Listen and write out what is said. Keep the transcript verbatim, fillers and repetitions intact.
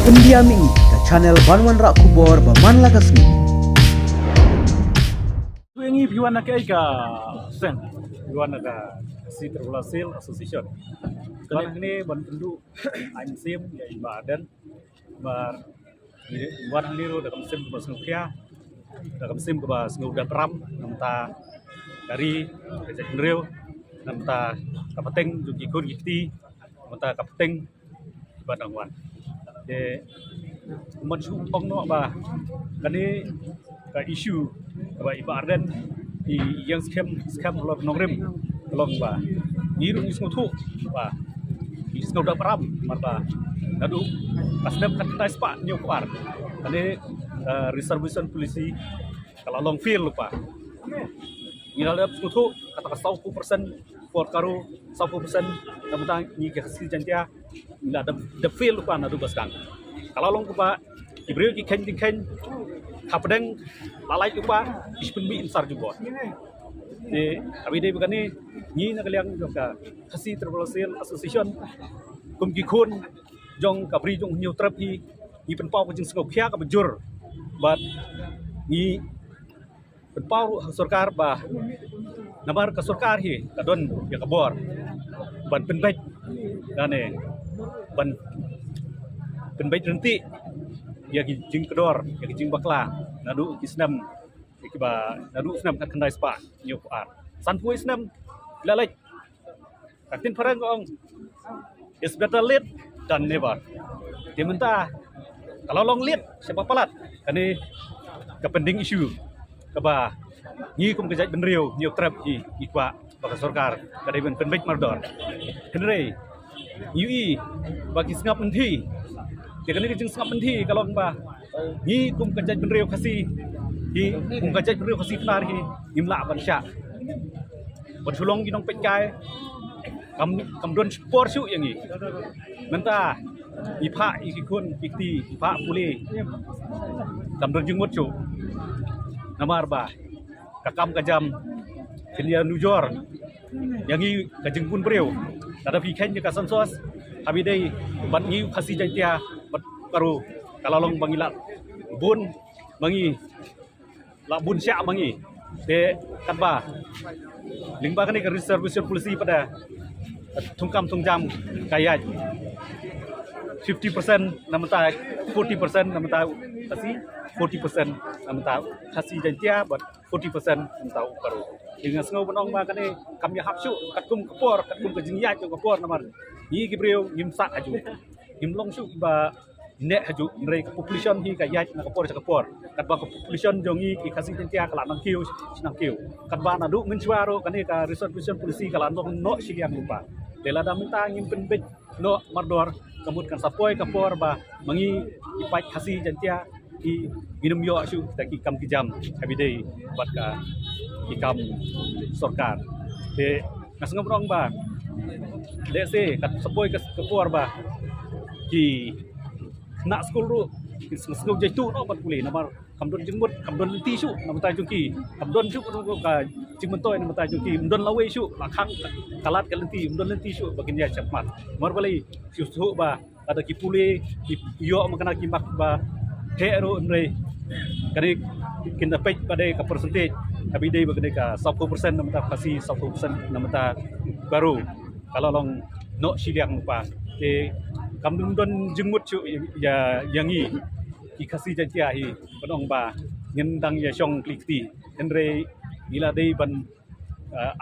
India Mini, ka channel ban wanrah khubor ba man la ka sngi. Tu ngi phi wan na ka, ka seng, phi wan na ka Khasi Tribal Council Association. Wan hangne ban kynduh ai mynsiem ïa i Bah Ardent. Ba ngi wan hangne ruh da ka mynsiem kaba sngewkhia, da ka mynsiem kaba sngewdap ram na ka bynta ka ri, ka jaitbynriew, na ka bynta ka pateng jong ki khun ki kti, na ka bynta ka pateng ba dang wan. Te kumban shu ong noh ba kane ka issue kaba i Bah Ardent i ïeng skhem skhem halor nongrim ka long ba ngi ruh ngi sngewthuh ba ngi sngewdap ram namar ba naduh ka snem khatkhyndai spah hynñiewphew ar kane, eh, reservation policy ka la long fail lypa. Ngi la dep sngewthuh kata ka sawphew percent por Garo, sawphew percent na ka bynta ngi ki Khasi Jaiñtia ngi la dep, dep fail lypa naduh ba sdang. Ka la long kaba ki briew ki kheiñ ki kheiñ hapdeng la lait lypa ki shu pynmih ansar jubor. Te haba ïadei bad kane ngi na ka liang jong ka Khasi Tribal Council Association kum ki khun jong ka Bri jong Hynñiewtrep hi ngi pynpaw ka jingsngewkhia kaba jur bad ngi pynpaw ruh ha sorkar ba namar ka sorkar hi ka don ïa ka bor ban pynbeit, lane ban pynbeit ryntih ïa ki jingkdor, ïa ki jingbakla naduh ki snem, ïa kiba naduh snem khatkhyndai spah hynñiewphew ar. Sanphew snem la leit. Ka ktien phareng ka ong, it's better late than never. Te mynta ka la long late shaba palat. Kane ka pending issue kaba ngi kum ka jaitbynriew Hynñiewtrep ngi, ngi kwah ba ka sorkar ka dei ban pynbeit mardor. Hynrei ngi ïohi ba ki sngap mynthi. Te kane ka jingsngap mynthi ka long ba ngi kum ka jaitbynriew Khasi hi, kum ka jaitbynriew Khasi Pnar hi ngim lah ban shah ban shu long ki nongpeitkai. Kam, kam don por shuh ïa ngi. Mynta ngi phah ïa ki khun ki kti, ngi phah pule, kam don jingmut shuh. Namar ba ka kam ka jam kin ïa nujor ïa ngi ka jingbun briew. Lada phi kheiñ ïa ka census, haba ïadei bad ngi Khasi Jaiñtia bad Garo ka la long ba ngi la bun ma ngi, la bun shah ma ngi. Te katba lyngba kane ka reservation policy pat, thungkam thungjam ka ïaid fifty percent na bynta, forty percent na bynta Khasi, forty percent na bynta Khasi Jaiñtia bad forty percent na bynta u Garo. Te nga sngew ban ong ba kane kam ïahap shuh katkum ka por, katkum ka jingïaid jong ka por namar ngi ki briew ngim sah hajuh. Ngim long shuh ba neh hajuh, hynrei ka population hi ka ïaid na ka por sha ka por. Katba ka population jong ngi ki Khasi Jaiñtia ka la nang kiew shi nang kiew. Katba naduh mynshuwa ruh kane ka reservation policy ka la nang noh shiliang lypa. Te lada mynta ngim pynbeit noh mardor, ka mut kan sa poi ka por ba ma ngi ki paid Khasi Jaiñtia ki, ngin ym ïoh shuh kita ki kam ki jam haba ïadei bad ka ki kam sorkar. Te nga sngew ban ong ba lehse kat sa poi ka, ka por ba ki khynnah skul ruh kin sngew, sngew jaituh noh ban pule namar kam don jingmut, kam don lynti shuh na bynta jong ki, kam don shuh ka jingmyntoi na bynta jong ki, ym don lawei shuh, la khang ka lad ka lynti, ym don lynti shuh ba kin ïaid shakhmat. Namar balei? Shu shuh ba lada ki pule ki ïoh ma kane ki mark ba heh ruh, hynrei kane kin da peit ba dei ka percentage, haba ïadei bad kane ka sawphew percent na bynta Khasi, sawphew percent na bynta Garo, ka la long noh shiliang lypa. Te kam don jingmut shuh ïa, ïa ngi ki Khasi Jaiñtia hi ban ong ba ngin dang ïa shong kli kti, hynrei ngi la dei ban, eh,